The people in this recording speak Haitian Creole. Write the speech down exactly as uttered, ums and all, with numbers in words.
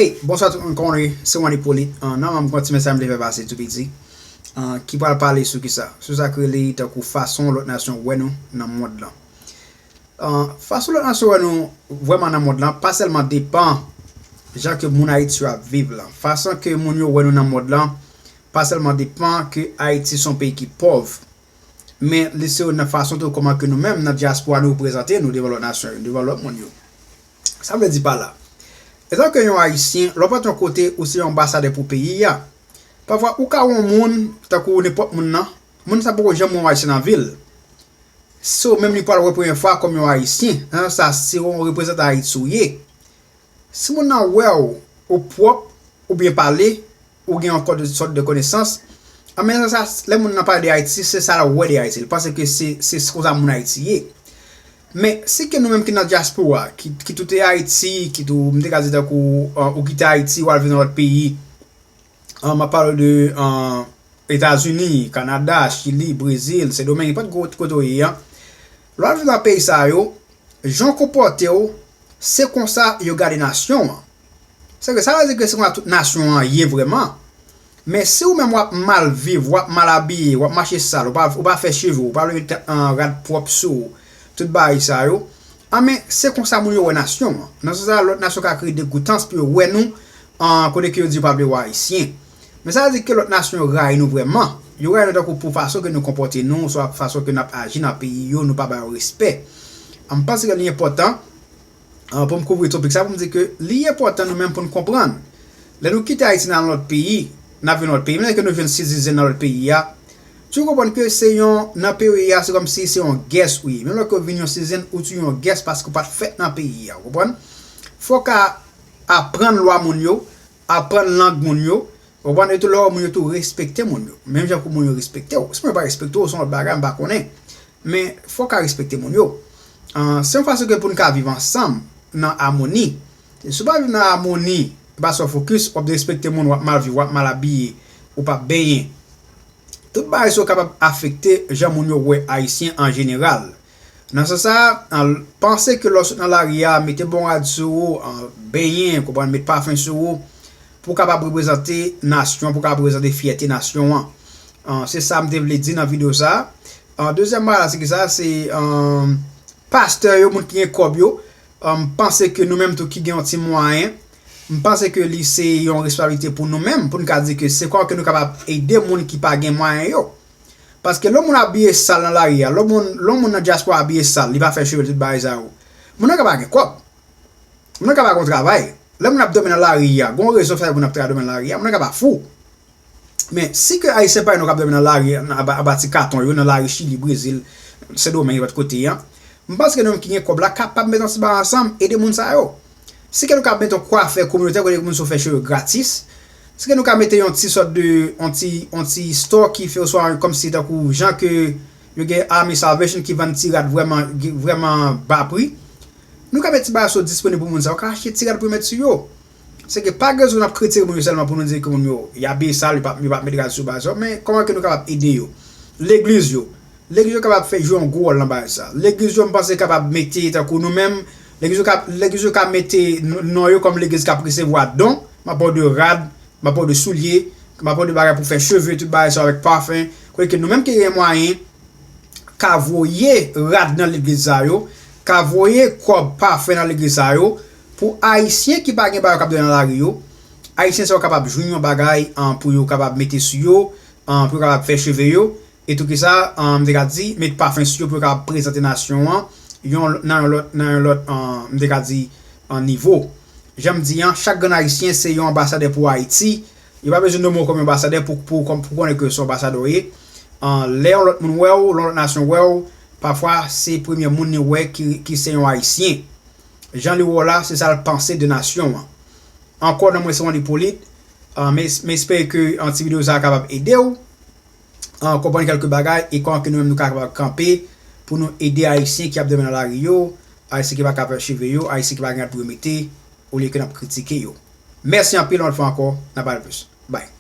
Hey, bonswa tout moun, kòman nou ye? Se Juan Hyppolite. An, nòmalman, m gon ti mesaj m te fè pase tou piti, an, ki pral pale sou kisa? Sou sa k rele tankou fason lòt nasyon wè nou nan mond lan. An, fason lòt nasyon wè nou vrèman nan mond lan, pa sèlman depan jan ke moun Ayiti yo ap viv lan. Fason ke moun yo wè nou nan mond lan, pa sèlman depan ke Ayiti se yon peyi ki pòv, men li se youn nan fason tou kòman ke nou menm nan dyaspora nou reprezante nou devan lòt nasyon yo, devan lòt moun yo. Sa m vle di pa la? Etanke yon Ayisyen, lè w pati yon kote, ou se yon anbasadè pou peyi a. Pafwa, ou ka wè yon moun, tankou nenpòt moun nan, moun sa poko janm wè yon Ayisyen nan vi l. Se ou menm li pral wè premye fwa kòm yon Ayisyen. Nan sans sa, se yon reprezantan Ayiti ou ye. Si moun nan wè w, ou pwòp, ou byen pale, ou gen yon kòd, sòt de konesans, an menm sa, lè moun nan pale de Ayiti, se sa l wè de Ayiti. Li panse ke se, se konsa moun Ayiti ye. Men, si ke nou menm ki nan dyaspora, ki, ki tou te Ayiti, ki tou, m te ka di tankou, an, ou kite Ayiti, w al viv nan lòt peyi, an, m ap pale de, an, Etazini, Kanada, Chili, Brezil, Sendomeng, nenpòt kote ou ye a, lè w al viv nan peyi sa yo, jan w konpòte w, se konsa yo gade nasyon an. Se ke sa vle di ke se konsa tout nasyon an ye vrèman. Men si ou menm w ap mal viv, w ap mal abiye, w ap mache sal, ou pa, ou pa fè cheve w, ou pa leve tèt an rad pwòp sou ou, tout bagay sa yo, an men se konsa moun yo wè nasyon an. Nan sans sa, lòt nasyon ka kreye degoutans pou yo wè nou, an, kote ke yo di yo pa vle wè Ayisyen. Men sa vle di ke lòt nasyon yo rayi nou vrèman. Yo rayi nou tankou pou fason ke nou konpòte nou, oswa fason ke n ap aji nan peyi yo, nou pa ba yo respè. An, m panse ke li enpòtan, an, pou m kouvri topik sa, pou m di ke li enpòtan nou menm pou n konprann. Lè nou kite Ayiti nan lòt peyi, n ap vin lòt peyi, menm lè ke nou jwenn sitizen nan lòt peyi a, tou konprann ke se yon, nan peyi a, se kòmsi se yon guest ou ye. Menm lè ke w vin yon sitizen, ou tou yon guest paske w pa t fèt nan peyi a, ou konprann? Fò w ka aprann lwa moun yo, aprann lang moun yo, ou konprann? E tou lè w wè moun yo tou respekte moun yo. Menm jan pou moun yo respekte w. Si moun yo pa respekte w, se yon lòt bagay, m pa konnen. Men, fò w ka respekte moun yo. An, se yon fason ke pou n ka viv ansanm nan amoni. Si w pa viv nan amoni, e pa sa w fokis, w ap derespekte moun, w ap mal viv, w ap mal abiye, ou p ap benyen. Tout bagay sa yo kapab afekte jan moun yo wè Ayisyen an jeneral. Nan sans sa, an, panse ke lè w sot nan lari a, mete bon rad sou ou, an, benyen, konprann, met pafen sou ou, pou w kapab reprezante nasyon, pou w kapab reprezante fyète nasyon an. An, se sa m te vle di nan videyo sa a. An, dezyèm bagay la, se ki sa? Se, an, pastè yo, moun ki gen kòb yo, an, m panse ke nou menm tou ki gen yon ti mwayen, m panse ke li se yon responsablite pou nou menm, pou n ka di ke se kòman ke nou kapab ede moun ki pa gen mwayen yo. Paske lè yon moun abiye sal nan lari a, lè yon moun, lè yon moun nan dyaspora abiye sal, li pa fè cheve l, tout bagay sa yo, moun nan ka pa gen kòb. Moun nan ka pa gen yon travay. Lè moun ap dòmi nan lari a, gen yon rezon fè moun ap dòmi nan lari a, moun nan ka pa fou. Men, si ke Ayisyen parèy nou k ap dòmi nan lari, anba, anba ti katon yo, nan lari Chili, Brezil, Sendomeng, nenpòt kote a, m panse ke nou menm ki gen kòb la kapab met yon ti bagay ansanm, ede moun sa yo. Si ke nou ka mete yon kwafè kominotè kote moun sa yo fè cheve gratis, si ke nou ka mete yon ti sòt de, yon ti, yon ti store ki fè oswa kòmsi tankou jan ke yo gen Army Salvation ki vann ti rad vrèman, vrèman ba pri, nou ka mete ti bagay sa yo disponib pou moun sa yo ka achte ti rad pou yo met sou yo. Se ke pa gen rezon n ap kritike moun yo sèlman pou nou di ke moun yo, y abiye sal, yo p ap, yo p ap met rad sou bagay sa yo, men kòman ke nou kapab ede yo? Legliz yo. Legliz yo kapab fè jwe yon gwo wòl nan bagay sa. Legliz yo, m panse, kapab mete, tankou nou menm, legliz yo ka, legliz yo ka mete n-, non yo kòm legliz k ap resevwa don, m ap pale de rad, m ap pale de soulye, m ap pale de bagay pou fè cheve, tout bagay sa yo avèk pafen, kote ke nou menm ki gen mwayen, ka voye rad nan legliz sa yo, ka voye kòb pafen nan legliz sa yo, pou Ayisyen ki pa gen bagay yo k ap dòmi nan lari yo, Ayisyen sa yo kapab jwenn yon bagay, an, pou yo kapab mete sou yo, an, pou yo kapab fè cheve yo, e tou ki sa, an, m te ka di, met pafen sou yo pou yo kapab prezante nasyon an, yon, nan yon lòt, nan yon lòt, an, m te ka di, an, nivo. Jan m di an, chak grenn Ayisyen se yon anbasadè pou Ayiti. Yo pa bezwen nonmen w kòm yon anbasadè pou, pou, pou konnen ke se yon anbasadè w ye. An, lè yon lòt moun wè w, lè yon lòt nasyon wè w, pafwa se premye moun li wè ki, ki se yon Ayisyen. Jan li wè w la, se sa l panse de nasyon an. Ankò, non mwen se Juan Hyppolite. An, m es-, m espere ke, an, ti videyo sa a kapab ede w, an, konprann kèlke bagay e kòman ke nou menm nou kapab kanpe pou nou ede Ayisyen ki ap dòmi nan lari yo, Ayisyen ki pa ka fè cheve yo, Ayisyen ki pa gen rad pou yo mete, olye ke n ap kritike yo. Mèsi anpil, yon lòt fwa ankò, n a pale plis. Bye.